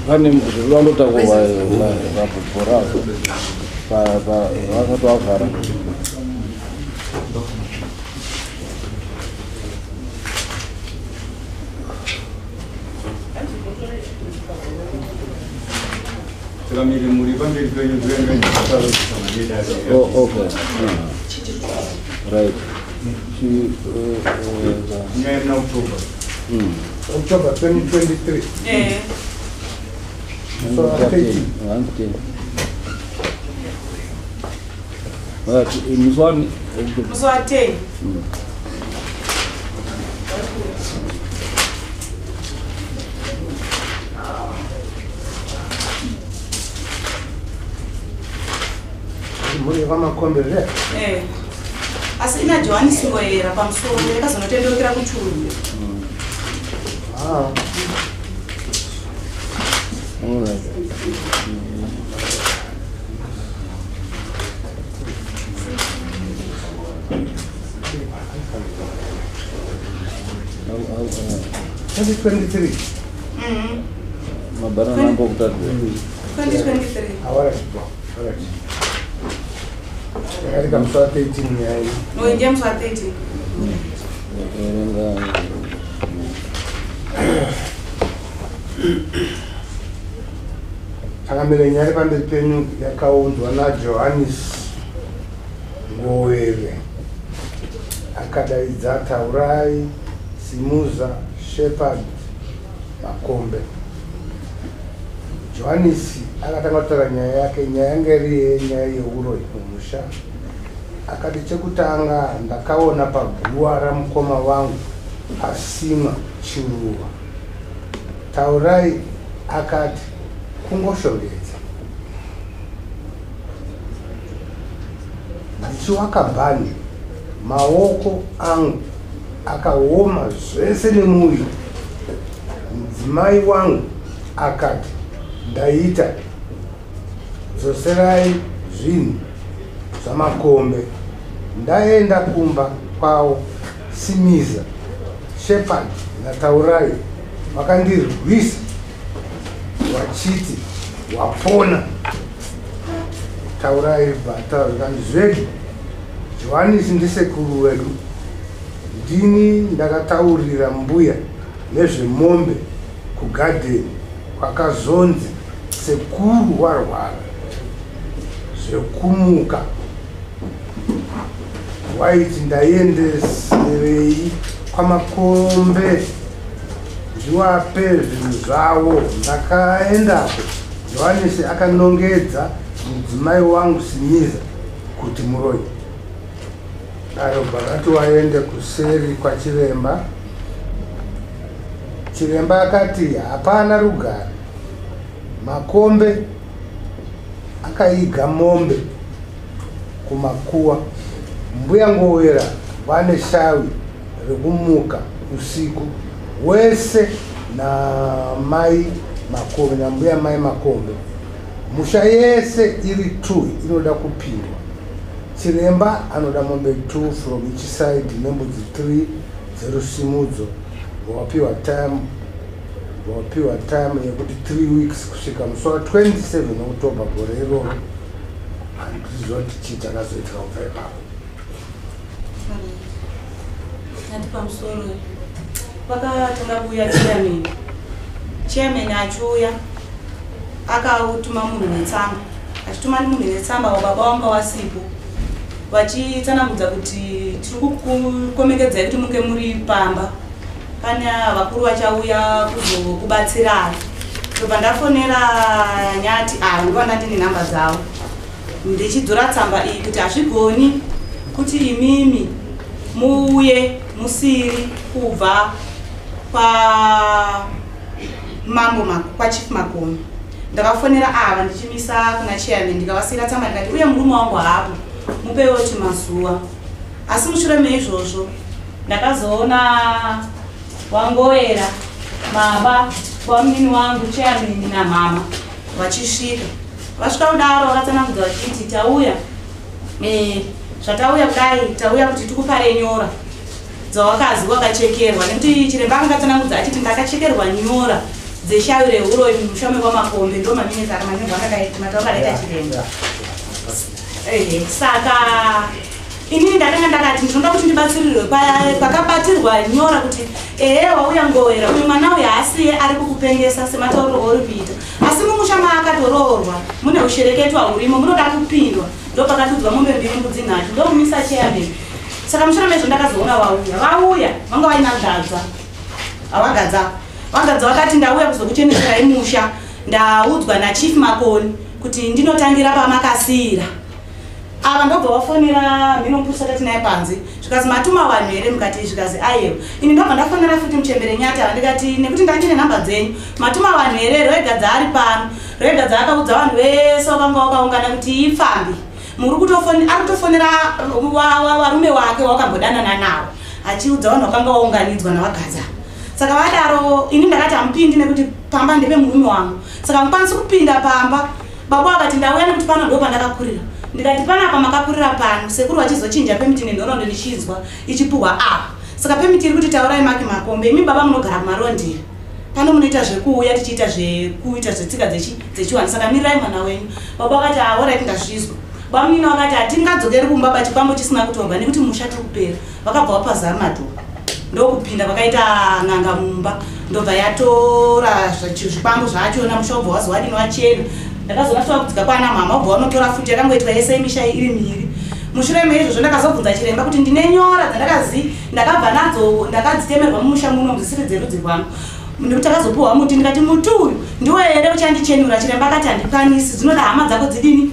Pane zvinotakurwa pabhora vasati vavhara. Oh, okay. Right. October 2023. Eh. So, 13. Musi wa 10. Mhuri yekwaMakombe zve? Eh. Asi ina Johannes Ngoyera pamusoro yakazonotendeukira kuchuru. Ah. All right. 2023. Mabhara nambo kutatu. 2023. All right. All right. Yakatika musi wa 13 nyaya iyi. No, ndiye musi wa 13. Verenga. Changamire, nyaya iri pamberi penyu yakaunzwa naJohannes Ngowere. Akadaidza Taurai Simuza Shepherd Makombe. Johannes akatanga kutaura nyaya yake, nyaya yanga iri yenyaya yeuroyi mumusha. Akati chekutanga ndakaona paguva ramukoma wangu pasimwa chiruva. Taurai akati kungoshongedza. Ndichiwaka bhani, maoko angu akaoma zvese nemuviri. Mudzimai wangu akati ndaita dzoserai zvinhu zvamakombe. Ndaenda kumba kwavo Simiza, Shepherd naTaurai vakandirwisa vachiti wapona. Taurai bata zvikanzi zvedu Johannes ndisekuru wedu. Ndini ndakataurira mbuya nezvemombe kugadheni kwakazonzi sekuru warwara zvekumuka. Waiti ndaiendeserei kwamakombe ndiwape zvinhu zvavo. Ndakaendako Johannes akanongedza mudzimai wangu Simiza kuti muroyi. Arobva akati waende kuseri kwachiremba. Chiremba akati hapana rugare. Makombe akaiga mombe kumakuwa. Mbuya Ngowera vane shavi rekumuka usiku wese namai Makombe nambuya mai Makombe. Musha yese iri 2 inoda kupindwa. Chiremba anoda mombe 2 from each side nembudzi 3 dzerusimudzo. Wapiwa time yekuti 3 weeks kusvika musi wa 27 October gore iroro. Handizoti chii chakazoitika kubva ipapo. Ati pamusoro pakatanga kuuya chairman. Chairman achiuya akautuma munhu netsamba. Achituma munhu netsamba wababa wanga wasipo. Vachitsanangudza kuti tiri kukomekedzai kuti munge muri pamba. Pane vakuru vachauya kuzokubatsirai. Ndobva ndafonera Nyati ava ndova ndine nhamba dzavo. Ndichidzora tsamba iyi kuti hazvigoni kuti imimi muuye musiri kubva kwa mambo kwa Chief Makoni. Ndakafonera ava ndichimisa kuna chairman ndikavasiyira tsamba ndikati uye murume wangu haapo mupewo chimazuva. Asi mushure meizvozvo ndakazoona wangoera baba wamunini wangu chairman namama vachisvika. Vasvika kudaro vakatsanangudza vachiti tauya zvatauya kudai, tauya kuti tikupare nyora dzawakazi wakachekerwa, nekuti chiremba akatsanangudza achiti ndakachekerwa nyora dzeshavi rehuroyi mumusha mekwaMakombe, ndo maminesa amanyorwa matauro akaita chiremba. Saka inini ndakanga ndakati ndinoda kuti ndibatsirirwe pakabatirwa nyora kuti ehe wauya ngowera uyu mwana uyu haasiye ari kukupengesa sematauriro auri kuita, asi mumusha maakatoroorwa mune ushereketwa hurimo munoda kupindwa. Ndopakatudzwa mombe mbiri mbudzi nhatu ndokumisa chairman. Saka mushure mezvo ndakazoona vauya vanga vaina Gadza, avagadza vagadza vakati ndauya kuzokucheneserai musha, ndaudzwa naChief Makoni kuti ndinotangira pamakasiyira. Ava ndobva vafonera mhino mupurisa tati naye panze, zvikazi matuma vanhu here mukati, zvikazi aiwa. Ini ndobva ndafonera futi muchembere Nyati ava ndikati nekuti ndandine nhamba dzenyu, matuma vanhu here? Roegadza ari pano. Roegadza akaudza vanhu vese vakanga vakaungana kuti ipfambi, muri ari kutofonera varume wake wakambodanana nawo, achiudza vanhu vakanga vaunganidzwa navagadza. Saka vadaro ini ndakati hamupindi nekuti pamba ndepemurume wangu, saka hamukwanisi kupinda pamba. Baba vakati ndauya nekuti pano ndo pandakakurira. Ndikati panapa makakurira pano, sekuru vachizochinja permit nenhoroondo ndichinzwa ichipuhwa apa. Saka permit iri kuti taurai Maki Makombe, imi baba munogara kumarondera pano, munoita zvekuuya tichiita zvekuita zvetsika dzechiwani, saka mirirai mwana wenyu. Baba vakati alright, ndazvizwa. Bamunini vakati hatingadzokeri kumba bachikwambo chisina kutorwa nekuti musha tiri kupera. Vakabva vapazara madhoo, ndokupinda kwakaita n'anga mumba, ndobva yatora zvikwambo zvachona, musha ubva wazowadini wachena. Ndakazoona futi vakudzika kwana mama, ubva wanotora futi, yakangoitwa yese misha iri miri. Mushure meizvozvo ndakazobvunza chiremba kuti ndine nyora dzandakazi ndakabva nadzo, ndakadzitemerwa mumusha muno dzisiri dzerudzi rwangu, nekuti takazopiwa muti. Ndikati muti uyu ndiwo here uchandichenura? Chiremba akati handikwanisi, dzinoda hama dzako dzidini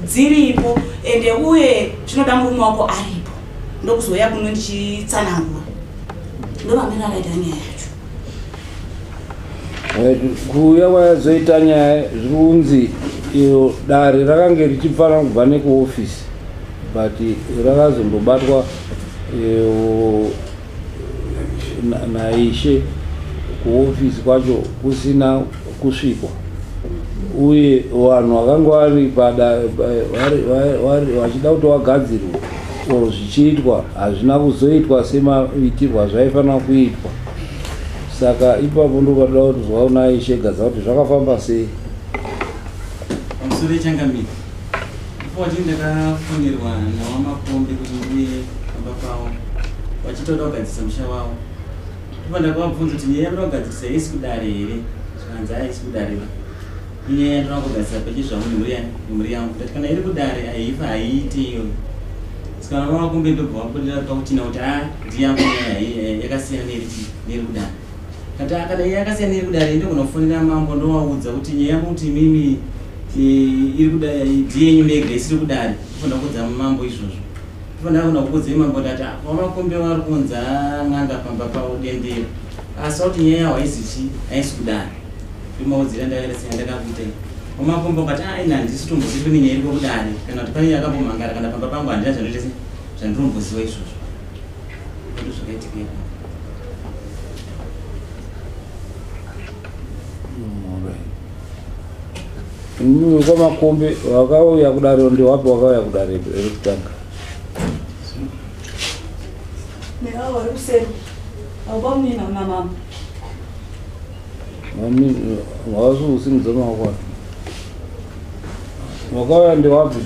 dziripo, ende uye zvinoda murume wako aripo. Ndokuzouya kuno ndichitsanangura, ndomamira akaita nyaya yacho. Kuuya kwayazoita nyaya, zviri kunzi iro dare rakange richifanira kubva nekuofisi, but rakazombobatwa naishe kuofisi kwacho kusina kusvikwa, uye vanhu vakanga vari vachida kuti wagadzirwa or zvichiitwa hazvina kuzoitwa semaitirwa zvaifanira kuitwa. Saka ipapo ndopatoda kuti zwaona Ishe Gadza kuti zvakafamba sei. Pamusoro yechangamire, 14 ndakafonerwa nawaMakombe kuti ndiuye pamba pavo vachiita kuda kugadzirisa musha wavo. Ndobva ndakavabvunza kuti nyaya yamuda kugadzirisa haisi kudare here? Zvikanzi haisi kudare ba, inyaya yandoda kugadzirisa pachezvangu nemhuri yangu. Ndati kana iri kudare haifa haiiti iyoyo. Saka vamakombe ndobva vabudira pakutina kuti a ndiyangu nyaya yakasiyana neri kudare. Kati kana iye yakasiyana neri kudare, ndokunofonera mambo ndovaudza kuti nyaya yangu kuti imimi iri kudare ndiyenyu mega isiri kudare, tofanira kuudza mambo izvozvo. Tofanira kuna kuudzai mambo. Ndati vamakombe vari kuunza n'anga pamba pavo dendera, asi kuti nyaya yavo haisi haisi kudare, ndimaudzira ndakakuitai. Vamakombe vakati a ina handisi tombozivi kune nyaya iriko kudare kana kuti pane yakambomhangara kana pamba pangu, handina zvandoita zvandinomboziva izvozvo. Ndo zvakaitika ipapo. Imimi kwamakombe vakauya kudare ndewapi wakauya kudare rekutanga? Neavo vari kuseri avo, bamunini namama. Hausi kusimudza maoko ako. Wakauya ndewapi?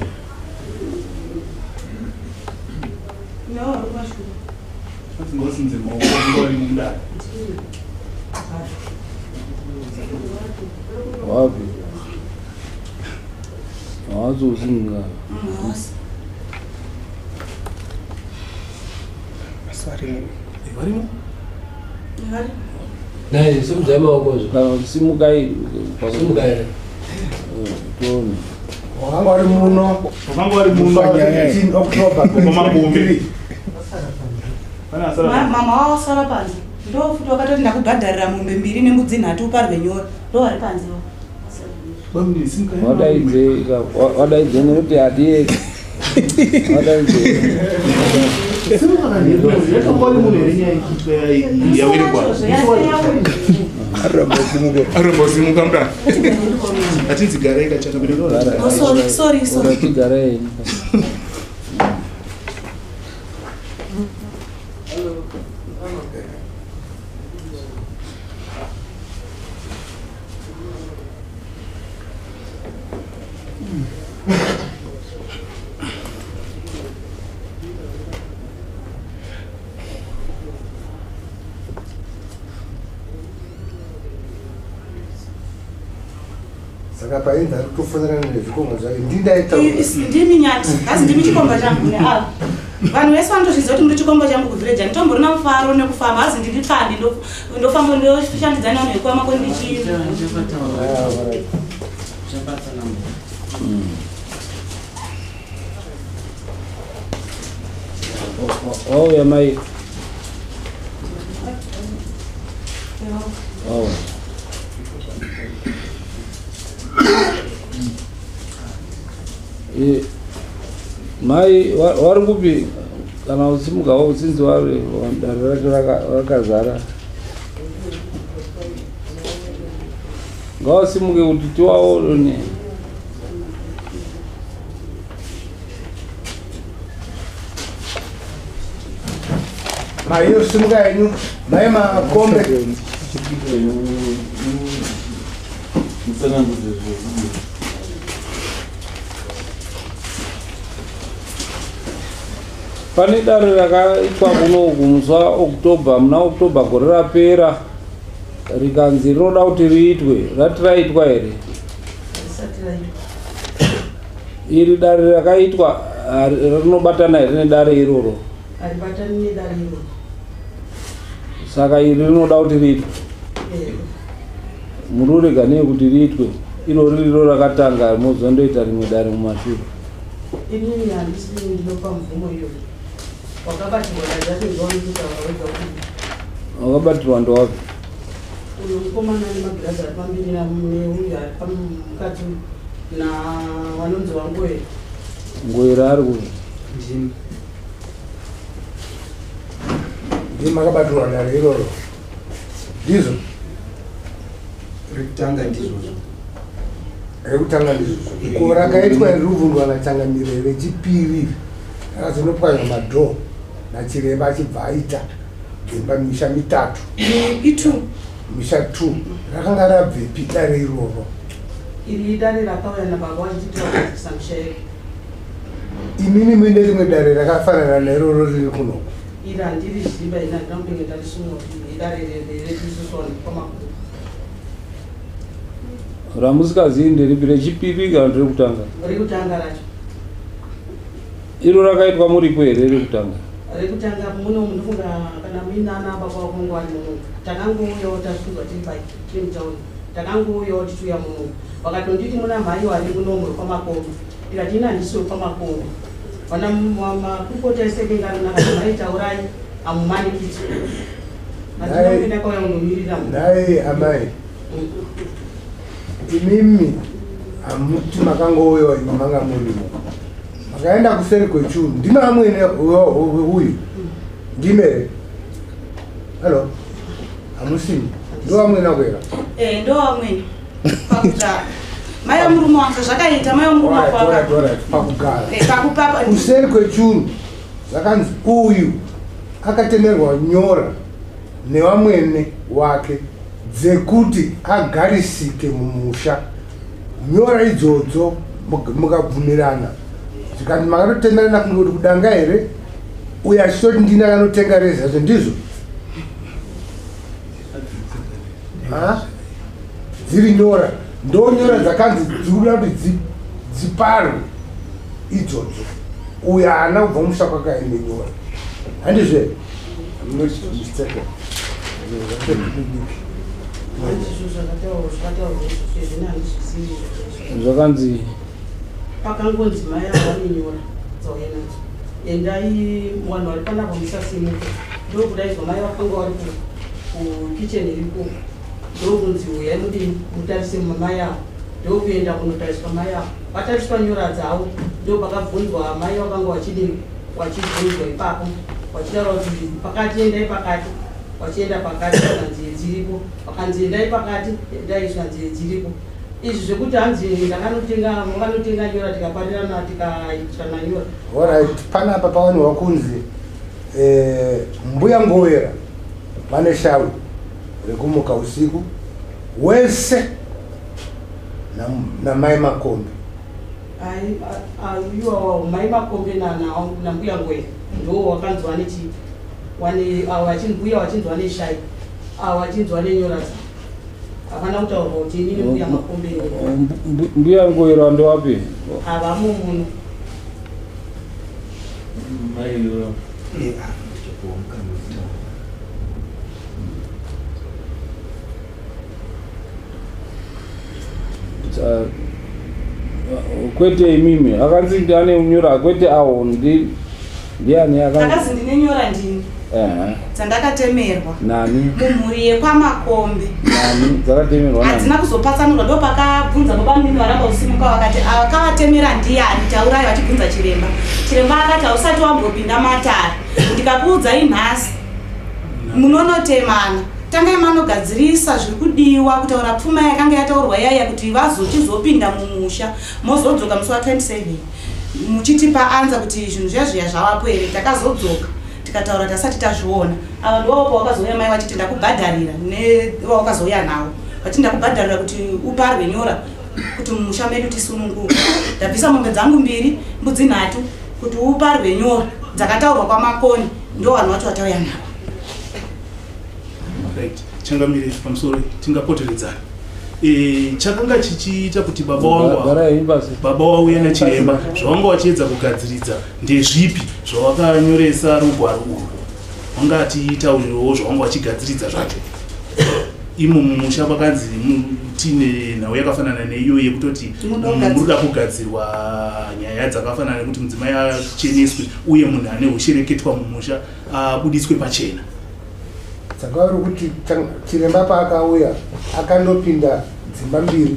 Neavo vari kumashure. Ngosimudze maoko ngori mudare. Wapi? Hausi kusimudza. Hausi. Asi varimo. Varimo? Vari. Nai, simudzai maoko zvo. Kana simukai. Simukai. Tione. Wakanga uri muno. Wakanga vari muno. Panyaya 18 October Kwamakombe. 2023. Pane asara. Mama wavo sara panze, ndo futi wakatoti ndakubhadharira mombe mbiri nembudzi nhatu uparwe nyora, ndo vari panze vo. Bamni simukai. Wadaidze, wadaidze nekuti hatiye. Wadaidze. Arambosimuka mudana. Atinzi garai kachangamire. Oh, sorry, sorry. Garai. Saka painzi ari kutofonera nezvikomba zvake ndindaita ndimi nyati asi ndimi chikomba changu neava vanhu vese vanotozviziva kuti muri chikomba changu kuvhireji handitomborina mufaro nekufamba asi ndiri pfambi ndofamba ndoshandidzana vanhu vekwamako ndichi wauya mai wauya mai vari kupi kana usimukawo usinzi vari dare racho rakazara ngavasimuke kuti tiwaone. Mai usimuka henyu mai Makombe. Pane dare rakaitwa kunoku musi waOctober muna October gore rapera rikanzi rinoda kuti riitwe rati raitwa here? Iri dare rakaitwa rinobatana here nedare iroro? Haribatani nedare iroro. Saka iri rinoda kuti riitwe mururega nei kuti riitwe iro ririro rakatanga mozondoita rimwe dare mumashure. Inini handisi ndinopa mvumo iyoyo. Wakabatirwa dare racho ndowanototaura wega kuti wakabatirwa ndowapi? Uyo mukomana nemagirazi ari pamberi neuyo ari pamukadzi navanonzi vaNgoera. Ngoera ari kupi? Ndimi makabatirwa dare iroro ndizvo? Rekutanga ndizvozvo. Rekutanga ndizvozvo. Ko rakaitwa ruvhundwa nachangamire rechipiri rakazonopwanywa madhoo nachiremba achibva aita dzimba misha mitatu. Itu misha 2 rakanga rabvepi dare iroro? Iri dare rakauya nababa vachiti vagadzirisa misha yedu. Imimi muine rimwe dare rakafanana nairoro riri kunoku? Iri handiriziva ini handina kumbenge ndarisunga kuti idare redu isusu vanhu kwamakuru. Ramusikazivi nderipi rechipiri kana rekutanga? Rekutanga racho. Iro rakaitwa muripo here rekutanga? Rekutanga muno munofunga kana muina ana baba vakongo vari muno. Takangouyawo tasvuzwa tiri pai tiri mutauni. Takangouyawo tichiuya muno. Vakatonditi muna mhai vari muno muri kwaMakombe. Ndikati ini handisi wekwaMakombe. Vana makukota ese anonaka mai taurai hamumanikidzi. Handina kunge ndakauya kunomirira munhu. Nhai amai. Imimi hamuti makangouyawo imi manga murimo. Makaenda kuseri kwechuru. Ndimi amwene uyu. Ndime here? Halo? Hamusimi. Ndo amwene akwera? Ndo amwene. Pakugara. Mai vamurume wangu zvakaita mai vamurume wangu. Pakugara. Kuseri kwechuru zvakanzi uyu akatemerwa nyora nevamwene wake dzekuti agarisike mumusha. Nyora idzodzo mukabvumirana zvikanzi makatotenderana kunge kuti kudanga here uyo achitoti ndini akanotenga rezi yacho ndizvo? Dziri nyora ndo nyora dzakanzi dzikuda kuti dziparwe idzodzo. Uyo haana kubva musha kwake aine nyora handizvo here? I'm not mistaken. Zvakanzi pakangonzi mai ava vane nyora dzauya nadzo endai vanhu vari panapa musasimuka ndokudaidzwa mai vakanga vari kukicheni iriko ndokunzi uyai mudini mutarise mai avo ndokuenda kunotariswa mai avo vatariswa nyora dzavo ndopakabvunzwa mai vakanga vachidini Wachibvunzwa ipapo, wachitaura kuti pakati endai pakati, wachienda pakati, zvikanzi dziripo. Wakanzi endai pakati, endai, zvikanzi dziripo. Izvi zvekuti hanzi ndakanotenga, vakanotenga nyora, tikaparirana, tikaitirana nyora. Alright, panapa pawanirwa kunzi mbuya Ngowera vane shawi rekumuka usiku wese namai Makombe. Iwawa mai Makombe nambuya Ngwera ndo wakanzi vanechi wane avo vachimbuya vachinzwa neshai, avo vachinzwa nenyora dzavo. Hapana kutaurwa kuti inini mbuya Makombe. Mbuya Ngowera ndowapi? Havamo muno. Maiyo. Kwete imimi akanzi ane nyora, kwete awo ndiani akanzi? Ndakazi ndine nyora, ndini dzandakatemerwa. Nani? Mumhuri yekwaMakombe. Nani dzakatemerwa nani? Hadzina kuzopatsanurwa. Ndo pakabvunza baba mimi varamba kusimuka, vakati akavatemera ndiani, taurai, vachibvunza chiremba. Chiremba akati hausati wambopinda matare, ndikakuudzai nhasi munonotemana. Tangai manogadzirisa zviri kudiwa kutaura pfuma yakanga yataurwa yaya kuti vazochizopinda mumusha, mozodzoka musi wa27 muchitipa anza kuti zvinhu zviya zviya zvavapo here. Takazodzoka tikataura tasati tazviona. Ava ndiwapo wakazouya mai vachiti ndakubhadharira, newawakazouya nawo vachiti ndakubhadharira kuti uparwe nyora kuti mumusha medu tisununguke. Ndabvisa mombe dzangu mbiri, mbudzi 3 kuti uparwe nyora dzakataurwa kwaMakoni. Ndo vanhu vacho vatauya navo. Right, changamire, pamusoro tingapoteredzana. Chakanga chichiita kuti baba wangu Garai pasi. Baba wauya nachiremba, zvavanga vachiedza kugadziridza ndezvipi zvavakanyoresa rugwaro urwu? Vangatitaurirewo zvavanga vachigadziridza zvacho imo mumusha. Pakanzi tine nhau yakafanana neiyo yekutoti Munoda muri kuda kugadzirwa nyaya dzakafanana nekuti mudzimai acheneswe uye munhu ane ushereketwa mumusha abudiswe pachena. Saka uri kuti chiremba paakauya akandopinda dzimba mbiri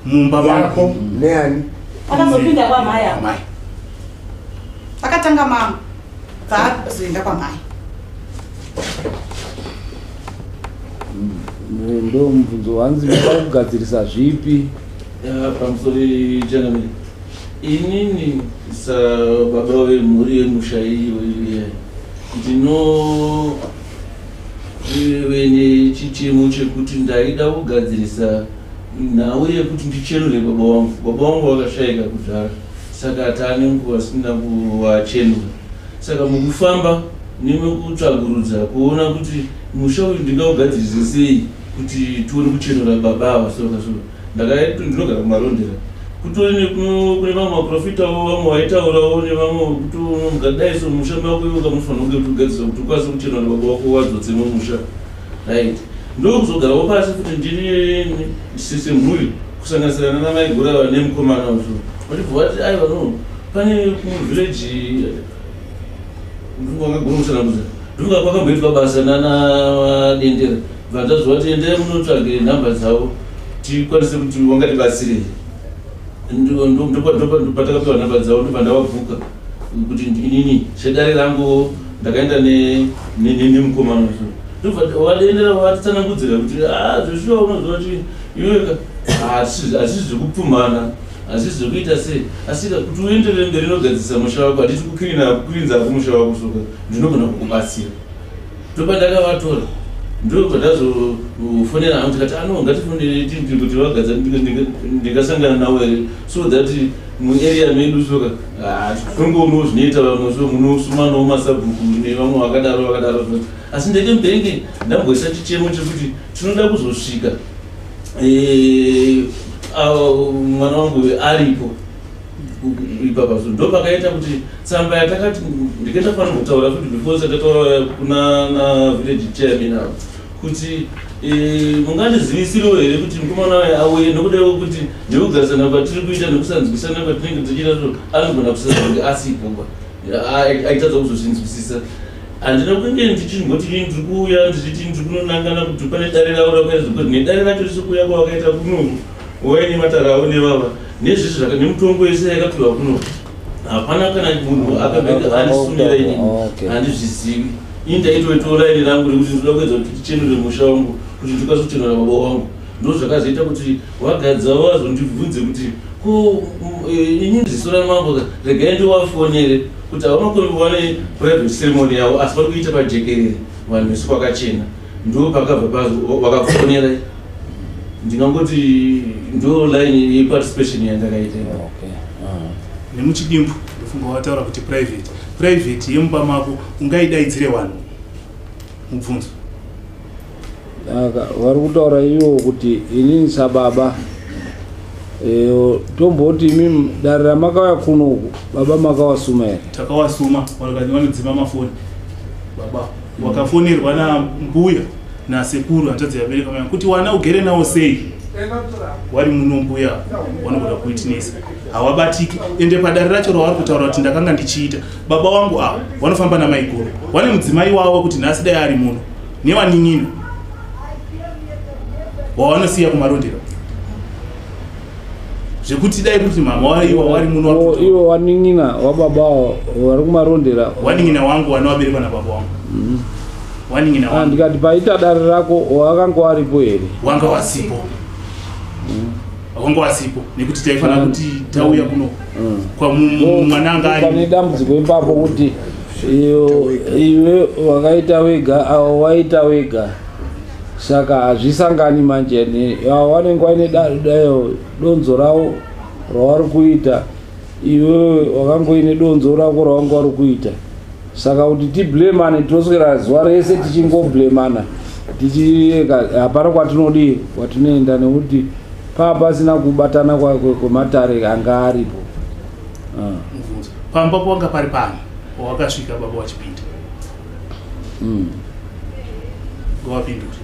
mumba yako mangu neani? Akazopinda kwamai avo. Mai. Akatanga mama, bvaazoenda kwamai. Ndo mubvunzo wanzi muda kugadzirisa zvipi? Ya, pamusoro changamire, inini sababa vemhuri yemusha iyo ndinove nechichemo chekuti ndaida kugadzirisa nhau yekuti ndichenure baba vangu. Baba vangu vakashayika kudhara, saka taane nguva sina kuvachenura. Saka mukufamba nemukutsvagurudza kuona kuti musha uyu ndingaugadzirise sei kuti tione kuchenura baba ava, soka so ndakaiti ndinogara kuMarondera, kutori kune vamwe maprofitawo, vamwe vaitaurawo nevamwe kuti mukadai so musha mako iwe kamufanira kunge kuti ugadzisa kuti ukwanise kuchenura baba wako wadzotse mumusha. Right, ndokuzogarawo pasi kuti ndini semhuri kusanganisira nana mai Gurava nemukomana uso, vachibva vati aiwa, no, pane kuvillage wakagona kutsanangudza, ndonga kwakamboitwa basa nana Dendera. Bva ndazova kuti endai munotsvage nhamba dzavo tikwanise kuti wangatibatsirei. Ndopatakapiwa nhamba dzavo, ndobva ndavabhuka kuti inini sedare rangu ndakaenda nemukomana uso. Ndobva vadendera vatitsanangudzira kuti a zveshuwa unoziva kuti iweka hazisi zvekupfumana, hazisi zvekuita sei, asi kuti uenderere mberi nogadzirisa musha wako, hatisi kukirinza ako musha wako, soka ndinogona kukubatsira. Ndopandakavatora, ndobva ndazofonera hangu, tikati ano ngatifonere kuti vagadza ndingasangana navo here, so that muarea medu soka tingoonawo zvinoita vamwe, so munosumanawo masabhuku nevamwe vakadaro vakadaro. Asi ndeke mbenge ndamboisa chichemo chekuti tinoda kuzosvika mwana wangu aripo ipapa. So ndo pakaita kuti tsamba yatakati ndikaita fanira kutaura futi before satataura kuna na village chairman avo kuti mungandizivisirewo here kuti mukomana waye auye, nokuda kwekuti nekugarisana kwatiri kuita nekusanzwisana kwatinenge tichiita, so anogona kusazonge asipo aitadza kuzozvinzwisisa. Handina kunge ndichingoti ini ndiri kuuya ndichiti ndiri kunonangana kuti pane dare ravo rakaita, kuti nedare racho risi kuuya kwavakaita kunoku waine matare avo nevava nezvese nemutongo yese yakapiwa kuno. Hapana kana munhu akabeka andisumira ini, handizvizivi. Ini ndaitotora ini rangu rekuti ndinoda kuedza kuti tichenure musha wangu, kuti ndikwanise kuchenura baba wangu. Ndo zvakazoita kuti wagadza wazondibvunze kuti ko ini ziso ramambo, regai ndiwafonere kuti havamakoni kuva neprivate ceremony yavo, asi vari kuita pajekerere, vanhu vese kwakachena. Ndo pakabva vakafonera. Ndingangoti ndo line yeparticipation yandakaita. Nemuchidimbu, ndofunga wataura kuti private yemumba mako ungaidaidzire vanhu? Mubvunzo. Vari kutaura ivo kuti inini sababa, tomboti imi dare ramakauya kunoku, baba makawasuma here? Takawasuma, vanodzima mafoni. Baba wakafonerwa nambuya nasekuru, hanzvadzi yabereka mai, kuti wana ugere nawo sei wari muno. Mbuya vanogona kuitinesa, hawabatiki. Ende padare racho ravari kutaura kuti ndakanga ndichiita, baba wangu ava vanofamba namaiguru, vane mudzimai wavo kuti nhasi dai ari muno, nevanin'ina wavanosiya kumarondera, zvekuti dai kuti mama waiwa wari muno. Ivo wanin'ina wababa vari kumarondera? Wanin'ina wangu, wana waberekwa nababa wangu. Wanin'ina wangu. Ndikati paita dare rako wakanga waripo here? Wanga wasipo, wanga wasipo, nekuti taifanira kuti tauya kuno kwamwana anga ari. Pane dambudziko ipapo kuti iwe wakaita wega, avo waita wega, saka hazvisangani manje. Avo vanenge vaine donzo ravo ravari kuita, iwewe wakangoine donzo rako rawanga vari kuita. Saka kuti tiblemane, tinoswera zuva rese tichingoblemana, tichieka, hapana kwatinodii, kwatinoenda, nekuti paa pasina kubatana kwematare anga aripo. Mubvunzo. Pamba pawanga pari pano wawakasvika baba wachipinda? Ngawapindure.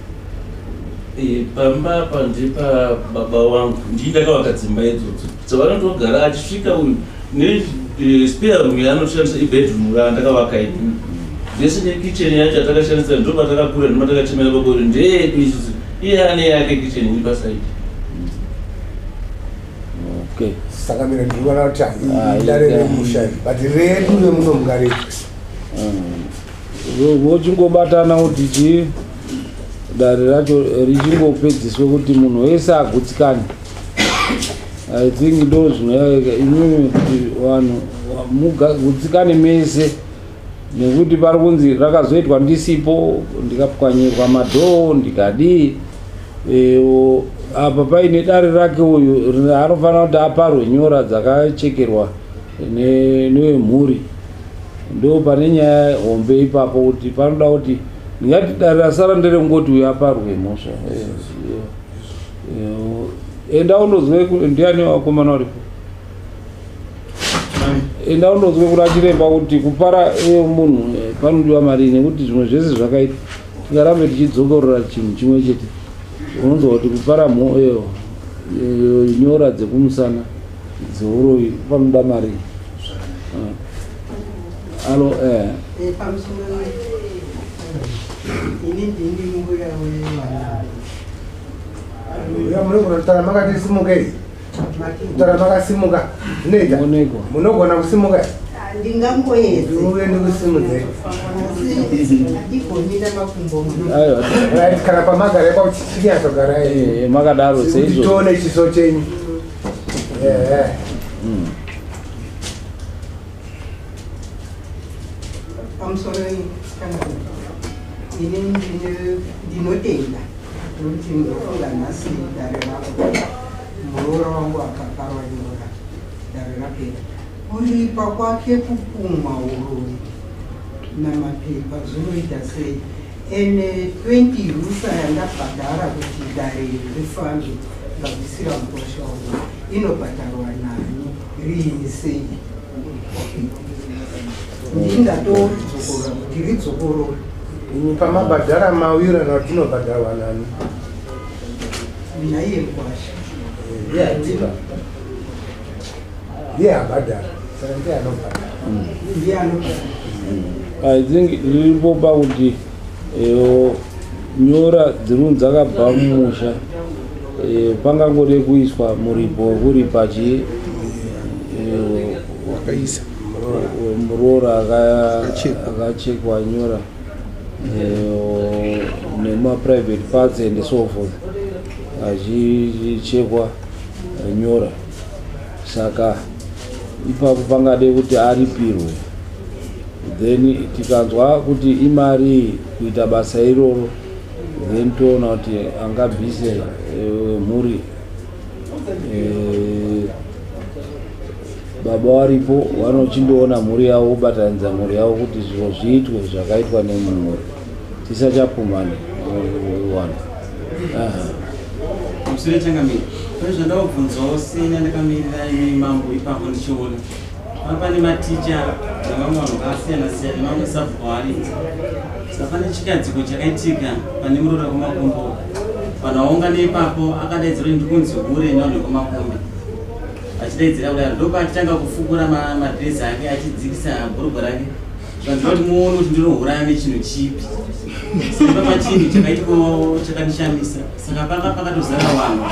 Pamba apa ndepa baba wangu, ndii ndakavaka dzimba idzodzo dzavanotogara. Achisvika uyu nespare room yaanoshandisa, ibedroom raandakavaka ini, zvese nekitchen yacho atakashandisa, ndo patakakura, ndomatakachemera baba kuti ndeyedu isusu. Iye ane yake kitchen iri pasaidi. Okay. Saka mira, ndikuona kuti idare remusha iri, but redu remuno mungaredu. Vochingobatana kuti chii, dare racho richingopedziswe kuti munhu wese agutsikane. I think ndo zvinoyaika imimi kuti vanhu mugutsikane mese, nekuti pari kunzi rakazoitwa ndisipo, ndikapwanyirwa madoor, ndikadii. Apa paine dare rake uyu anofanira kuti aparwe nyora dzakachekerwa newemhuri. Ndo pane nyaya hombe ipapo, kuti panoda kuti ndingati dare rasara nderekungoti uyu aparwe mhosva. Enda undozwe ndiani vakomana varipo, enda undozwe kuna chiremba kuti kupara munhu panodiwa mari, nekuti zvimwe zvese zvakaitwa, tingarambe tichidzokorora chinhu chimwe chete. Unonzwa kuti kupara nyora dzekumusana dzeuroyi panoda mari. Alo. Pamusoro, ini ndini mbuya wevana. Uya, munogona kutaura makati simukei, kutaura makasimuka zvinoita. Onekwa. Munogona kusimuka? Ndingangoedze. Uye ndikusimudzei. Asi handigoni namakumbo muno. Aiwa. Right, kana pamagara ipapo chinyatsogarai. Makadaro seizvo. Tione chiso chenyu. Ehe. Pamusoro, kana ini ndinotenda nokuti ndofunga nhasi dare rako, muroora wangu akaparwa nyora, dare rapera. Kuripa kwake kupumwa uroyi namapepa zvinoita sei? Ene 20 rusa yandabhadhara kuti dare iri rifambe, ndabvisira mukwasha wangu, inobhadharwa nani, riini, sei? Ndingatodzokorora kuti ridzokorore. Imi pamabhadhara mawirana kuti inobhadharwa nani? Naiye mukwasha. Iye atipa, ndiye abhadhara, saka ndiye anobhadhara. Ndiye anobhadhara. I think riripo pakuti nyora dzirunzi dzakabva mumusha, pangangode kuiswa muripo wekuripa chii. Wakaisa. Muroora akachekwa nyora nemaprivate parts and so forth, achichekwa nyora. Saka ipapo pangade kuti aripirwe, then tikanzwa kuti imari kuita basa iroro, then toona kuti angabvise mhuri. Baba varipo, vanochindoona mhuri yavo, kubatanidza mhuri yavo kuti zviro zviitwe zvakaitwa nemumhuri, tisachapumhana wana. Musure changamire, pane zvandakubvunzawo sena ndakamirira imi mambo ipapo ndichiona pano pane maticha nevamwe vanhu vakasiyana siyana nevamwe sabhuku varipo. Saka pane chikadziko chakaitika pane muroora kwamakombo, vanhu vaungana ipapo, akadaidzira kuti ndikunzi hure nevanhu vekumakombe. Achidaidzira kudaro, ndopaachitanga kufukura madhirezi ake, achidzikisa bhurugwa rake, zvanzira kuti muone kuti ndinohuraya nechinhu chipi. Saka pachinhu chakaitikawo chakandishamisa. Saka panga pakatozara vanhu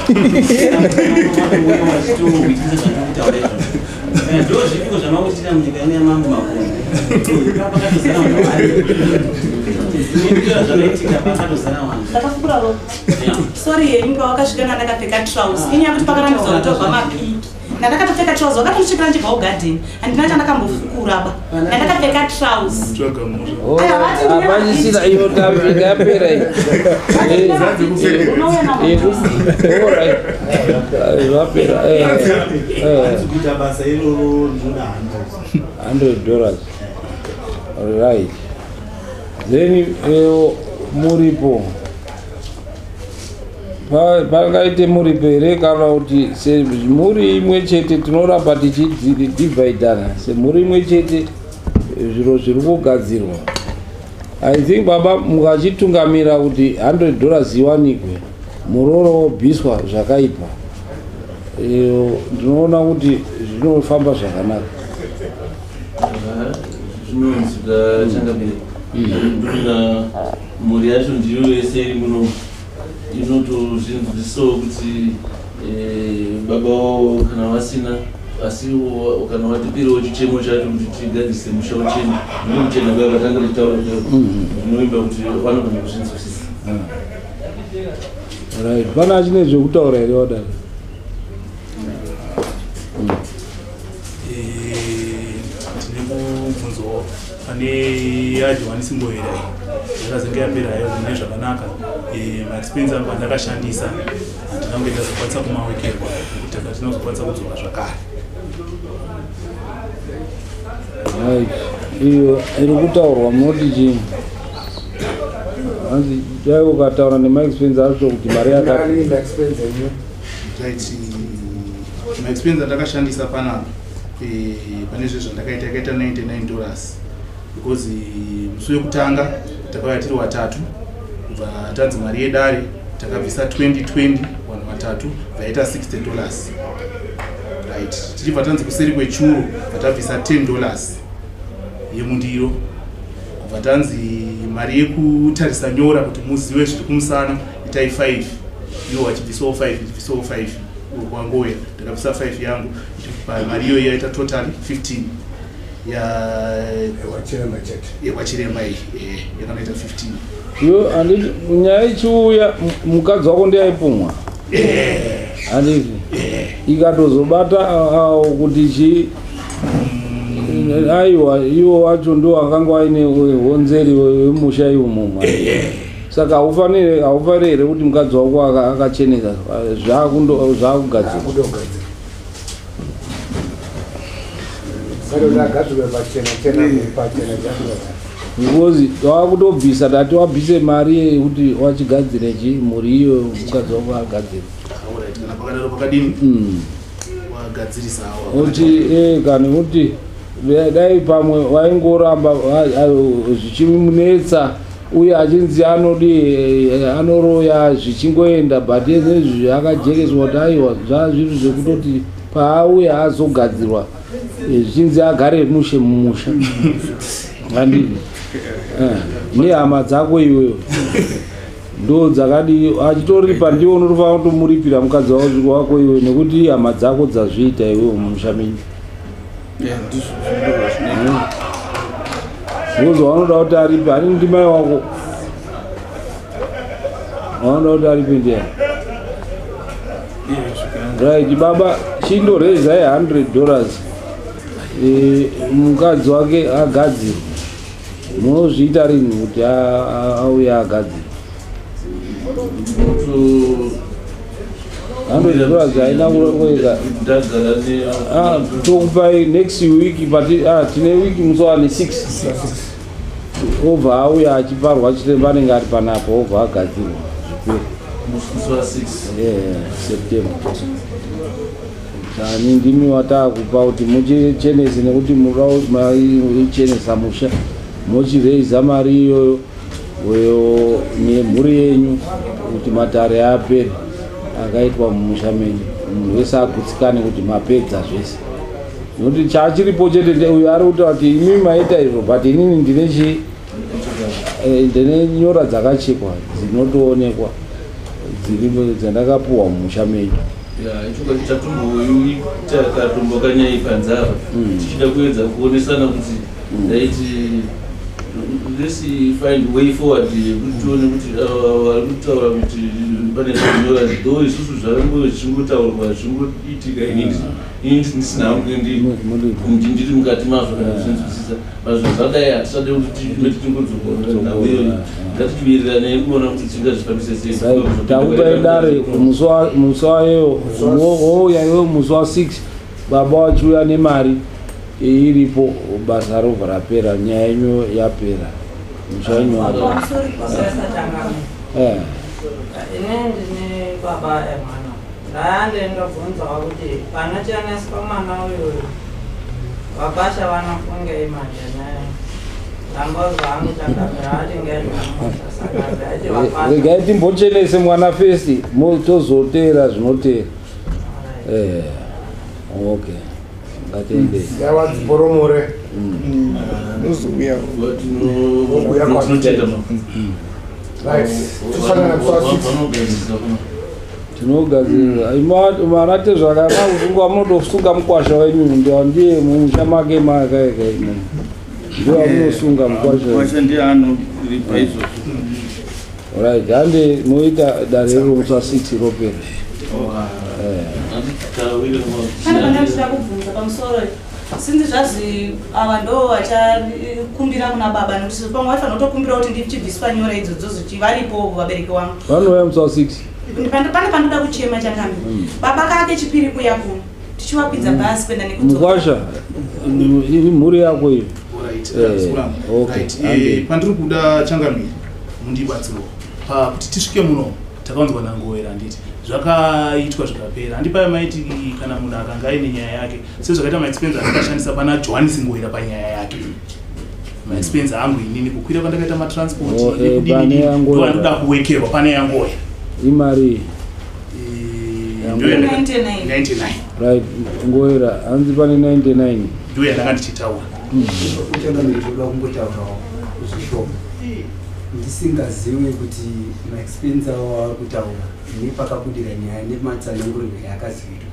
vachitohwitisa zvandiri kutaura izvozvo. Saka ndo zvipiko zvamakuitira munyika ino yamambo Makombe? Pakatozara vanhu vari zvakaitika, pakatozara vanhu. Ndakafukura ropa. Sorry yenyu, pawakasvika ndandakapfeka trouser. Inyaya yekuti pakarambidzwa kutorwa mapiki. Ndandakatopfeka trouser, wakatondisvikira ndichibva kugadheni. Handina chandakambofukura ba, ndandakapfeka trouser. Tsvaga mhosva. Aya, vati ndine Hapachisina iyo topic, yapera iyi. Unouya na Alright. Zvapera. Kuita basa iroro ndinoda 100. $100, right. Then muripo, pangaite muripo here, kana kuti semhuri imwe chete tinoramba tichidivhaidhana semhuri imwe chete? Zviro zviri kugadzirwa. I think baba mukachitungamira kuti $100 iwanikwe, muroora wobviswa zvakaipa, ndinoona kuti zvinofamba zvakanaka. Zvinonzwika changamire. Ndofunga mhuri yacho ndiyo yese iri muno inotozvinzwisisawo kuti baba wavo kana vasina, asi kana watipirawo chichemo chacho kuti tigadzirise musha uchena, ndine muchena baba tanga tichitaura kudaro, ndinoimba kuti vanogona kuzvinzwisisa. Right, pana achine zvekutaura here wadai? Ndine mubvunzo pane yaJohanisi Ngoera iyi yakazenge yaperayo mune zvakanaka. Maexpense angu andakashandisa handina kunge ndazokwanisa kumawekerwa nekuti tanga tinozokwanisa kudzoka zvakare. Right, iyo iri kutaurwa munoti chii? Hanzi dai ukataura nemaexpense acho kuti mari yakati. Mari maexpense enyu. Right, maexpense andakashandisa panapa, pane zve zvandakaita, yakaita $99, because musi wekutanga takauya tiri vatatu, kubva tanzi mari yedare, takabvisa 2020 vanhu vatatu, bvaita $60. Right, tichibva tanzi kuseri kwechuru, bva tabvisa $10 yemundiro, kubva tanzi mari yekutarisa nyora kuti muzive zviri kumusana itai 5, iwo wachibvisawo 5, ichibvisawo 5 kwangoya, ndakabvisa 5 yangu. Mari iyoyo yaita total 15 Wachiremba chete. Yekwachiremba iyi, yakanoita 15. Iyo handiti nyaya ichiuya, mukadzi wako ndiyaipumwa, handiti? Ikatozobata kuti chi aiwa, iwo wacho ndo akanga aine honzeri wemusha iumomo. Saka haufaniri, haufaniri here kuti mukadzi wako akachenesa zvakugadzirwa? Kudogadzira. Saka kuti agadzirwe pachena chena pachena chena. Because wakutobvisa, tati wabvise mari yekuti wachigadzire chi mhuri iyo, mukadzi wako agadzire. Alright, kana pakadaro pakadini, wagadzirisawo. Kuti kani kuti dai pamwe waingoramba zvichimunetsa uye achinzi anodi anoroya, zvichingoenda, but ezvinezvi akajekeswa kuti aiwa, zvazviri zvekutoti paauya azogadzirwa, zvichinzi agare mushe mumusha, handii? Nehama dzako iwewe ndo dzakadi achitoripa, ndiwo unotofanira kutomuripira mukadzi wako iwe, nekuti hama dzako dzazviita iwewe mumusha menyu. Because wanoda kuti aripe hani ndimai wako wanoda kuti aripe ndiani? Right, baba chindorezai $100 mukadzi wake agadzirwe. Munozviita rini kuti auye agadzirwe? $100 haina kuweka. Tokupai next week, but tine week musi wane 6 obva auya achiparwa chiremba anenge ari panapa obva agadzirwa zvipere musi wa 6 September. Sani ndimi wataakupa kuti muchichenese nekuti muchenesa musha mochireiza mari iyoyo uyo nemhuri yenyu kuti matare apere akaitwa mumusha menyu, munhu wese agutsikane kuti mapedza zvese. Nokuti chachiripo chete uyu ari kutaura kuti imi maita izvo, but inini ndine chi ndine nyora dzakachekwa dzinotoonekwa dziripo dzandakapuhwa mumusha menyu. Ichokwadi chatomboita katombo kanyai panzara tichida kuedza kuonesana kuti ndaiti let's find way forward yekuti tione kuti vari kutaura kuti pane zvinyora though isusu zvakango zvichingotaurwa zvichingoitika ini ndisina hangu ndiri mukati mazvo kana zvichinzwisisa mazvo zvadai hatisade kuti timeti tingodzokorora nhau iyoyo ngatichiwiriranei kuona kuti tingazvifambise sei. Takupai dare musi wayo wouya iwe musi wa 6 baba wachiuya nemari iripo, basa robva rapera, nyaya yenyu yapera, musha wenyu wapera. Ini ndine baba emwana ndayande ndobvunzawo kuti panocheneswa mwana uyu vapasha vanofungei manje ndambozwa hangu changamira ati ngezvamusha saka ndaiti vapasha regai timbochenese mwana fesi tozoteera zvinoteera. Okay, ngatiendei. Yavadziporomore. Tinotenda. Right, tosangana musi wa 6. Tinogadzirira marate zvakanaka kusungwa, munotosunga mukwasha wenyu ndiye mumusha make makaeka imomo ndiwo amunosunga mukwasha wenyu. Mukwasha ndiye anoripa izvozvo. Right, hande moita dare riro musi wa 6 ropera. Pane pandandida kubvunza pamusoro sinzi zvazi ava ndo vachakumbira kuna baba nekuti pamwe vaifanira kutokumbira kuti ndichibviswa nyora idzodzo zichi varipo vabereki vangu Vanouya musi wa 6. Pane pandoda kuchema changambi baba kake chipiri kuya kuno tichivakwidza bhasi kuenda nekudzoka. Mukwasha imhuri yako iyo. Alright, Okay, right. hande. Pandiri kuda changamire mundibatsiro pakuti tisvike muno takaunzwa nangowera handiti zvakaitwa zvikapera handipaya maiti kana munhu akanga aine nyaya yake sezvakaita maexpense andakashandisa pana Johannes Ngowera panyaya yake maexpense angu inini kukwira kwandakaita matransport Oh, nekudini pane dini, yaNgowera. ndo andoda kuwekerwa pane yangowera Imari ndo yandaka- 99. 99 Right, Ngowera hanzi pane 99. ndo yandanga ndichitaura. Uchangamiri toda kumbotaurawo zvishoma ndisingazivi kuti maexpense avo avari kutaura nepakabudira nyaya nematsananguriro yaakazoitwa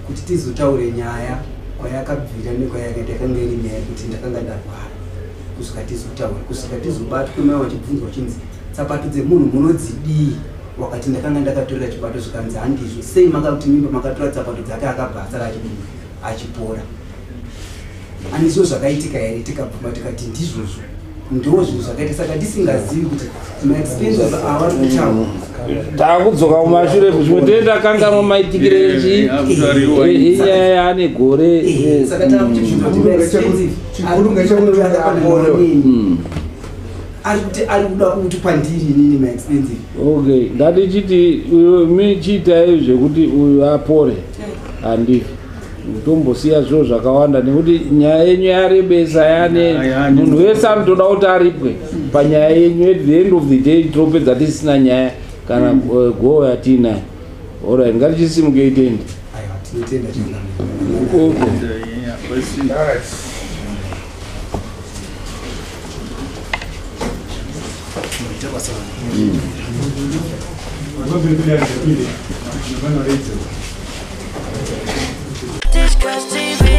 kuti tizotaure nyaya kwayakabvira nekwayakaita yakanga iri nyaya yekuti ndakanga ndarwara kusvika tizotaure kusvika tizobatwe mai vachibvunzwa vachinzi tsapato dzemunhu munodzidii wakati ndakanga ndakatorera chibato zvikanzi handizvo sei makakuti mimba makatora tsapato dzake akabva asara achidii achipora handizvo zvakaitika here tikabvuma tikati ndizvozvo ndo zvinhu zvakaita saka tisingazivi kuti maexpenses avari kutaura Takudzoka kumashure zvimwe tee takanganwa maitikire echi inyaya yaane gore. Saka takuti maexpensive ari kuti ari kuda kuti kwandiri inini maexpensive. Okay, ngatichiti michiitai zvekuti uyu apore handifi tombosiya zviro zvakawanda nekuti nyaya yenyu yarebesa yane munhu wese anotoda kuti aripwe panyaya yenyu. At the end of the day tinopedza tisina nyaya kana goo yatiinayo. Alright, ngatichisimukei tende. Aiwa, tinotenda changamire. Okay. Alright. Maita basa. Discuss TV.